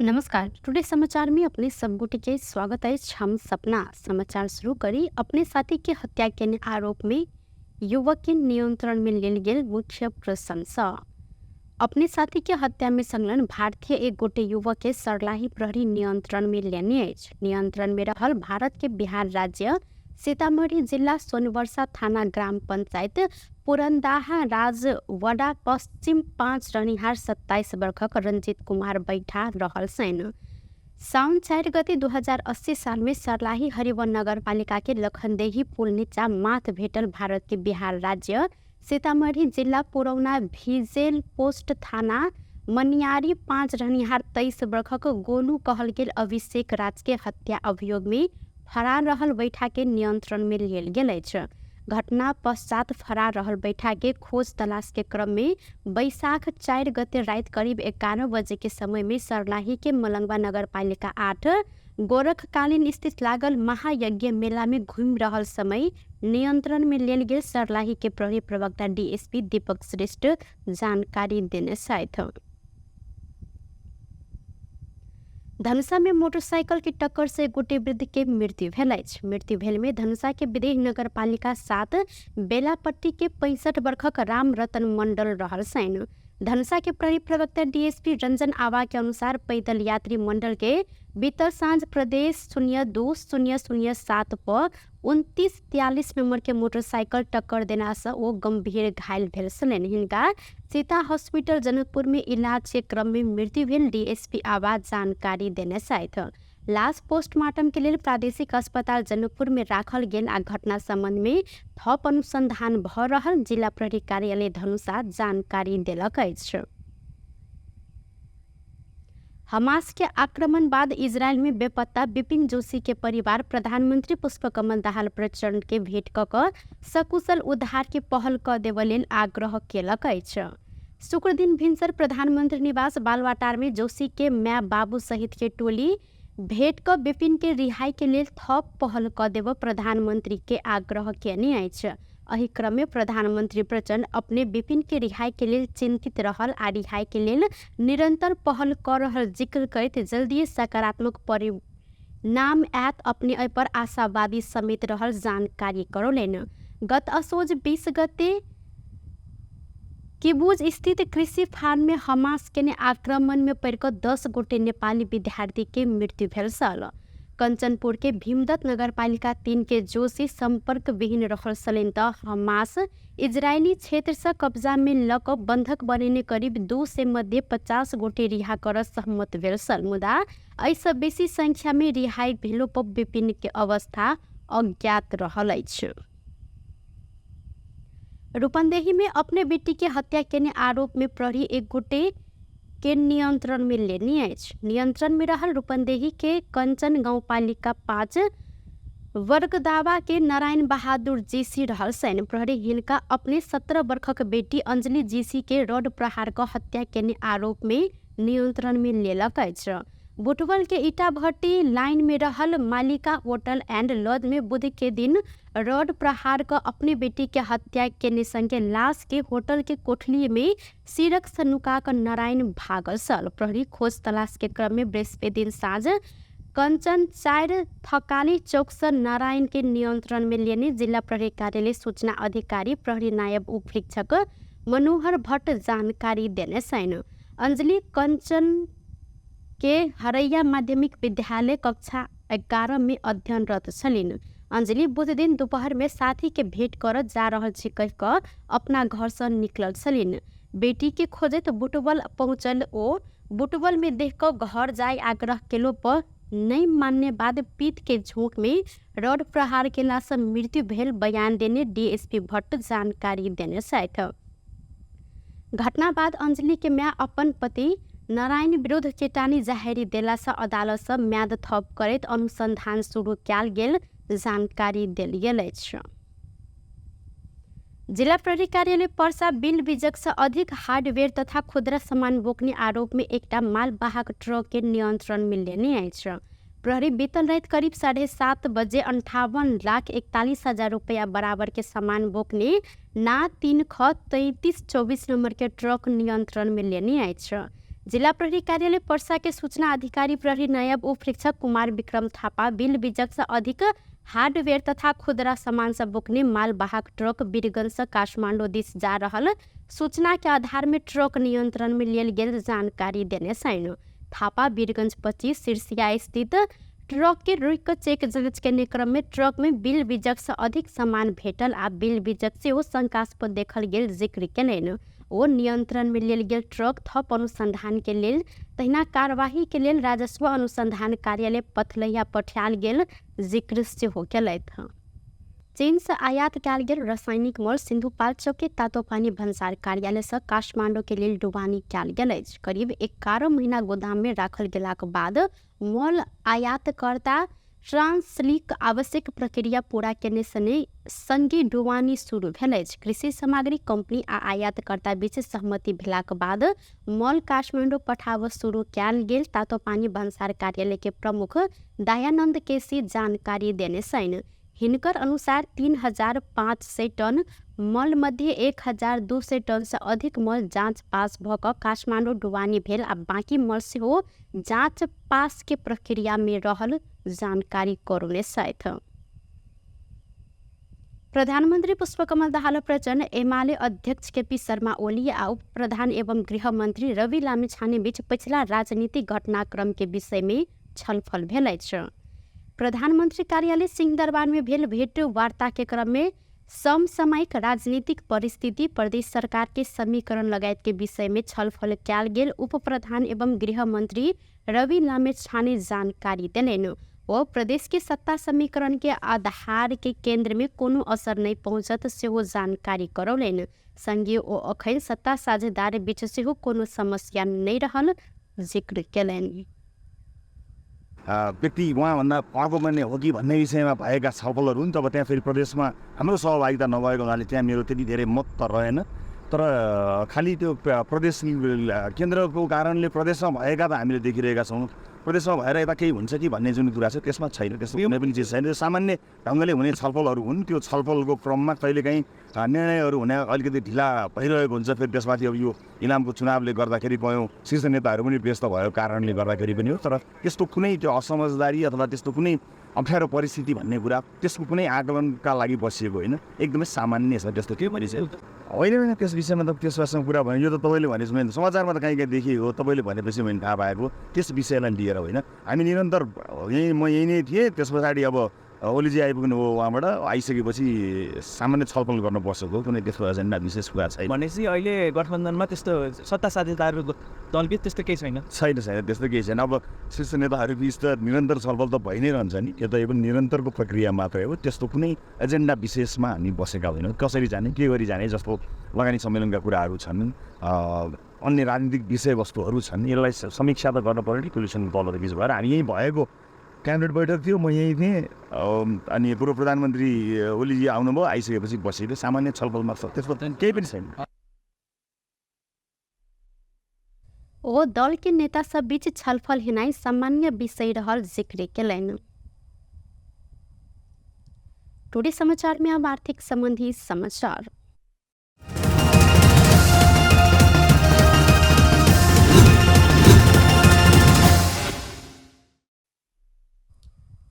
नमस्कार, टुडे समाचार में अपने सब गोटे के स्वागत अछि। हम सपना समाचार शुरू करी। अपने साथी के हत्या केने आरोप में युवक के नियंत्रण में लेल गेल मुख्य प्रशंसा। अपने साथी के हत्या में संलग्न भारतीय एक गोटे युवक के सर्लाही प्रहरी नियंत्रण में लेने अछि। नियंत्रण में रहल भारत के बिहार राज्य सीतामढ़ी जिला सोनवर्षा थाना ग्राम पंचायत पुरंदाहा राजवडा पश्चिम 5 रहनिहार 27 वर्षक रंजीत कुमार बैठा रहल छनि। साउन 4 गते 2080 साल में सर्लाही हरिवन नगरपालिका के लखनदेही पुल नीचा माथ भेटल भारत के बिहार राज्य सीतामढ़ी जिला पुरौना भिजेल पोस्ट थाना मनियारी 5 रहनिहार 23 वर्षक गोलू कहल गेल अभिषेक राज के हत्या अभियोग में फरार रहल बैठा के नियंत्रण में लेल गेल अछि। घटना पश्चात फरार रहल बैठा के खोज तलाश के क्रम में बैसाख 4 गते रात करीब 11 बजे के समय में सर्लाही के मलंगवा नगरपालिका 8 गोरखकालीन स्थित लागल महायज्ञ मेला में घूमि रहल समय नियंत्रण में लेल गेल सर्लाही के प्रहरी प्रवक्ता डीएसपी दीपक श्रेष्ठ जानकारी देने छथि। धनुषा में मोटरसाइकिल के टक्कर से गोटे वृद्ध के मृत्यु भेल अछि। मृत्यु भेल में धनुषा के विदेह नगरपालिका 7 बेलापट्टी के 65 वर्षक राम रतन मंडल रहल छनि। धनुषा के प्रहरी प्रवक्ता डीएसपी रंजन आवा के अनुसार पैदल यात्री मंडल के बीतल साँझ प्रदेश 02-007 पर 2943 नंबर के मोटरसाइकिल टक्कर देना से ओ गंभीर घायल भेल छलनि। हिनका सीता हॉस्पिटल जनकपुर में इलाज के क्रम में मृत्यु भेल डीएसपी आवा जानकारी देने छथि। लाश पोस्टमार्टम के लेल प्रादेशिक अस्पताल जनकपुर में राखल गेल आ घटना संबंध में थप अनुसंधान भ रहल जिला प्रहरी कार्यालय धनुषा जानकारी देलक अछि। हमास के आक्रमण बाद इजरायल में बेपत्ता बिपिन जोशी के परिवार प्रधानमंत्री पुष्पकमल दाहाल प्रचंड के भेंट क क सकुशल उद्धार के पहल क देबय लेल आग्रह केलक अछि। शुक्र दिन भिनसर प्रधानमंत्री निवास बालवाटार में जोशी के माय बाबू सहित के टोली भेंट क बिपिन के रिहाई के लेल थप पहल क देबय प्रधानमंत्री के आग्रह केने अछि। एहि क्रम में प्रधानमंत्री प्रचंड अपने बिपिन के रिहाई के लेल चिंतित रहल आ रिहाई के लेल निरंतर पहल क रहल जिक्र करैत जल्दिए सकारात्मक परिणाम आयत अपने एहि पर आशावादी समेत रहल जानकारी करौलनि। गत असोज 20 गते किबुज स्थित कृषि फार्म में हमास केने आक्रमण में पड़ि कऽ 10 गोटे नेपाली विद्यार्थी के मृत्यु भेल छल। कंचनपुर के भीमदत्त नगरपालिका 3 के जोशी संपर्क विहीन रहल छलनि तऽ हमास इजरायली क्षेत्र सँ कब्जा में लऽ कऽ बंधक बनेने करीब 200 मध्ये 50 गोटे रिहा करऽ सहमत भेल छल, मुदा एहिसँ बेसी संख्या में रिहाई भेलो पर विपिन के अवस्था अज्ञात रहल अछि। रूपन्देही में अपने बेटी के हत्या केने आरोप में प्रहरी एक गोटे के नियंत्रण में लेने अछि। नियंत्रण में रहल रूपन्देही के कंचन गाउँपालिका 5 वर्गदावा के नारायण बहादुर जीसी रहल छनि। प्रहरी हिनका अपने 17 वर्षक बेटी अंजलि जीसी के रड प्रहार क हत्या केने आरोप में नियंत्रण में लेलक अछि। बुटवल के ईटा भट्टी लाइन में रहल मालिका होटल एंड लॉज में बुध के दिन रड प्रहार क अपने बेटी के हत्या केने संगे लाश के होटल के कोठली में सिरक से नुका क नारायण भागल छल। प्रहरी खोज तलाश के क्रम में बृहस्पति दिन साँझ कंचन 4 थकाली चौक से नारायण के नियंत्रण में लेने जिला प्रहरी कार्यालय सूचना अधिकारी प्रहरी नायब उपरीक्षक मनोहर भट्ट जानकारी देने छनि। अंजलि कंचन के हरैया माध्यमिक विद्यालय कक्षा 11 में अध्ययनरत छलिन। अंजलि बुध दिन दोपहर में साथी के भेंट कर जा रहल छी कहि कऽ अपना घर से निकलल छलिन। बेटी के खोजैत बुटवल पहुँचल ओ बुटवल में देख कऽ घर जाय आग्रह केलो पर नहि मानने बाद पीत के झोंक में रड प्रहार केला से मृत्यु भेल बयान देने डीएसपी भट्ट जानकारी देने छथि। घटना बाद अंजलि के माय अपन पति नारायण विरुद्ध चेतावनी जाहेरी देला से अदालत से म्याद थप करैत अनुसंधान शुरू कयल गेल जानकारी देल गेल अछि। जिला प्रहरी कार्यालय पर्सा बिल बीजक से अधिक हार्डवेयर तथा खुदरा सामान बोकने आरोप में एकटा मालवाहक ट्रक के नियंत्रण में लेने अछि। प्रहरी बीतल राति करीब 7:30 बजे 58,41,000 रुपया बराबर के सामान बोकने ना 3 ख 3324 नंबर के ट्रक नियंत्रण में लेने अछि। जिला प्रहरी कार्यालय पर्सा के सूचना अधिकारी प्रहरी नायब उपरीक्षक कुमार विक्रम थापा बिल बिजक से अधिक हार्डवेयर तथा खुदरा सामान सब बोकने मालवाहक ट्रक वीरगंज से काठमांडू दिस जा रहल सूचना के आधार में ट्रक नियंत्रण में लेल गेल जानकारी देने छनि। थापा वीरगंज 25 सिरसिया स्थित ट्रक के रोकि कऽ चेक जाँच केने क्रम में ट्रक में बिल बिजक से अधिक सामान भेटल आ बिल बिजक सेहो शंकास्पद देखल गेल जिक्र केलनि। ओ नियंत्रण में लेल गेल ट्रक थप अनुसंधान के लेल तहिना कार्यवाही के लेल राजस्व अनुसंधान कार्यालय पथलैया पठायल गेल जिक्र सेहो केलथि। चीन से आयात कयल गेल रासायनिक मल सिन्धुपाल्चोक के तातोपानी भन्सार कार्यालय से काठमांडू के लेल डुबानी कयल गेल अछि। करीब 11 महीना गोदाम में राखल गेलाक बाद मल आयातकर्ता ट्रांसलिक आवश्यक प्रक्रिया पूरा केने सने संगे डुबानी शुरू भेल अछि। कृषि सामग्री कंपनी आ आयातकर्ता बीच सहमति भेलाक बाद मल काठमांडू पठाब शुरू कयल गेल तातोपानी भन्सार कार्यालय के प्रमुख दयानंद केसी जानकारी देने छनि। हिनकर अनुसार 3500 टन मल मध्ये 1200 टन से अधिक मल जाँच पास भऽ कऽ काठमांडू डुबानी भेल आ बाकी मल सेहो जाँच पास के प्रक्रिया में रहल जानकारी करौने छथि। प्रधानमन्त्री पुष्पकमल दाहाल प्रचण्ड एमाले अध्यक्ष केपी शर्मा ओली आ उप प्रधान एवं गृहमन्त्री रवि लामिछाने बीच पछिला राजनीतिक घटनाक्रम के विषय में छलफल भेल अछि। प्रधानमन्त्री कार्यालय सिंहदरबार में भेल भेंट वार्ता के क्रम में समसामयिक राजनीतिक परिस्थिति, प्रदेश सरकार के समीकरण लगायत के विषय में छलफल कयल गेल उप प्रधान एवं गृहमन्त्री रवि लामिछाने जानकारी देलनि। ओ प्रदेश के सत्ता समीकरण के आधार के केंद्र में कोनो असर नहीं पहुँचत सेहो जानकारी करौलनि। संगे ओ अखन सत्ता साझेदार बीच सेहो कोनो समस्या नहीं रहल जिक्र केलनि। व्यक्ति उहाँभन्दा अर्को बन्ने हो कि भन्ने विषयमा भएका छलफलहरू हुन्। तब त्यहाँ फेरि प्रदेशमा हाम्रो सहभागिता नभएको हुनाले त्यहाँ मेरो त्यति धेरै मत त रहेन, तर खालि त्यो प्रदेश केन्द्रको कारणले प्रदेशमा भएका त हामीले देखिरहेका छौँ। प्रदेशमा भएर यता केही हुन्छ कि भन्ने जुन कुरा छ त्यसमा छैन, त्यस्तो कुनै पनि चिज छैन। त्यो सामान्य ढङ्गले हुने छलफलहरू हुन्। त्यो छलफलको क्रममा कहिलेकाहीँ निर्णयहरू हुने अलिकति ढिला भइरहेको हुन्छ। फेरि त्यसमाथि अब यो इलामको चुनावले गर्दाखेरि कयौँ शीर्ष नेताहरू पनि व्यस्त भएको कारणले गर्दाखेरि पनि हो। तर त्यस्तो कुनै त्यो असमझदारी अथवा त्यस्तो कुनै अप्ठ्यारो परिस्थिति भन्ने कुरा त्यसको कुनै आकलनका लागि बसिएको होइन, एकदमै सामान्य छ। त्यस्तो केही पनि छैन। होइन होइन, त्यस विषयमा त त्यस विषयमा कुरा भयो। यो त तपाईँले भनेपछि मैले समाचारमा त कहीँ कहीँ देखिएको हो, तपाईँले भनेपछि मैले थाहा पाएको त्यस विषयलाई लिएर होइन। हामी निरन्तर यहीँ, म यहीँ नै थिएँ। त्यस पछाडि अब ओलीजी आइपुग्नु भयो, उहाँबाट आइसकेपछि सामान्य छलफल गर्न बसेको, कुनै त्यस्तो एजेन्डा विशेष कुरा छैन। भनेपछि अहिले गठबन्धनमा त्यस्तो सत्ता साझेदारको दलबिच त्यस्तो केही छैन? छैन छैन, त्यस्तो केही छैन। अब शीर्ष नेताहरू बिच त निरन्तर छलफल त भइ नै रहन्छ नि, त्यो त यो पनि निरन्तरको प्रक्रिया मात्रै हो। त्यस्तो कुनै एजेन्डा विशेषमा हामी बसेका होइनौँ। कसरी जाने, के गरी जाने जस्तो लगानी सम्मेलनका कुराहरू छन्, अन्य राजनीतिक विषयवस्तुहरू छन्, यसलाई समीक्षा त गर्नु पऱ्यो नि कोलिसन दलहरू बिच भएर। हामी यहीँ भएको क्याबिनेट बैठक थियो, म यहीँ थिएँ, अनि पूर्व प्रधानमन्त्री ओलीजी आउनुभयो, आइसकेपछि बसेको सामान्य छलफलमा त्यस्तो केही पनि छैन। ओ दल के नेता सब बीच छलफल हेनाइ सामान्य विषय रहल जिक्र केलनि। टुडे समाचार में अब आर्थिक संबंधी समाचार।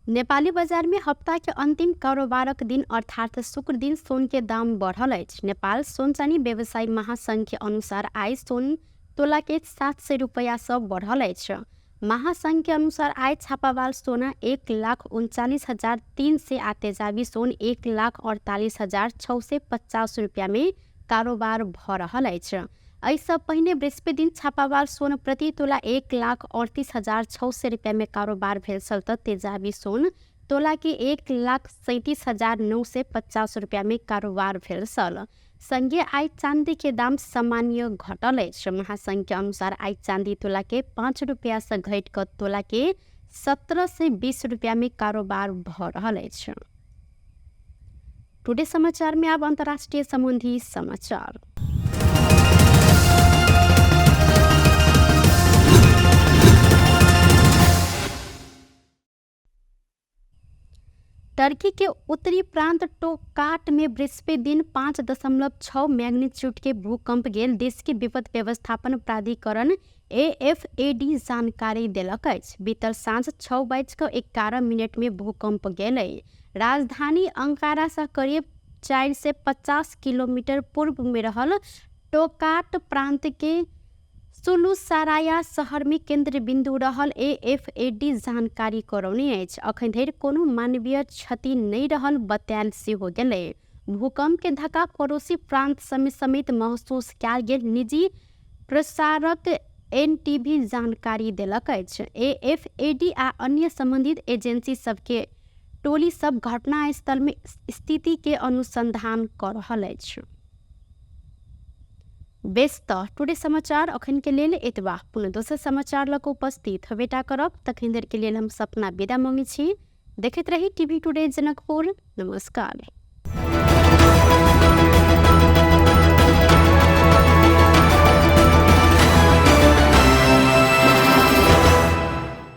नेपाली बजार में हप्ता के अंतिम कारोबारक दिन अर्थात शुक्र दिन सोन के दाम बढ़ल अछि। नेपाल सोन चानी व्यवसायी महासंघ के अनुसार आइ सोन तोला के 700 रुपया से बढ़ल अछि। महासंघ के अनुसार आइ छापावाल सोना 1,39,300 आ तेजाबी सोन 1,48,650 रुपया में कारोबार भ रहल अछि। एहिसँ पहिने बृहस्पति दिन छापावाल सोन प्रति तोला 1,38,600 रुपया में कारोबार भेल छल त तेजाबी सोन तोला के 1,37,950 रुपया में कारोबार भेल छल। संगे आइ चांदी के दाम सामान्य घटल अछि। महासंघ के अनुसार आइ चांदी तोला के 5 रुपया से घटि कऽ तोला के 1720 रुपया में कारोबार भ रहल अछि। टुडे समाचार में अब अंतर्राष्ट्रीय संबंधी समाचार। टर्की के उत्तरी प्रांत टोकाट में बृहस्पति दिन 5.6 मैग्नीट्यूड के भूकंप गेल देश के विपद व्यवस्थापन प्राधिकरण एएफएडी जानकारी देलक अछि। बीतल साँझ 6:11 में भूकंप गेलै। राजधानी अंकारा से करीब 450 किलोमीटर पूर्व में रहल टोकाट प्रांत के सुलुसाराया शहर में केन्द्र बिन्दु रहल एएफएडी जानकारी करौने अछि। अखन धरि कोनो मानवीय क्षति नहि रहल बतायल सेहो गेलै। भूकंप के धक्का पड़ोसी प्रांत समेत महसूस कयल गेल निजी प्रसारक एनटीवी जानकारी देलक अछि। एएफएडी आ अन्य संबंधित एजेंसी सबके टोली सब घटनास्थल में स्थिति के अनुसंधान कऽ रहल अछि। बेस तऽ टुडे समाचार अखन के लेल एतबा। पुनः दोसर समाचार लऽ कऽ उपस्थित हेबेटा करब। तखन धरि के लेल हम सपना विदा मांगै छी। देखैत रही टीवी टुडे जनकपुर। नमस्कार।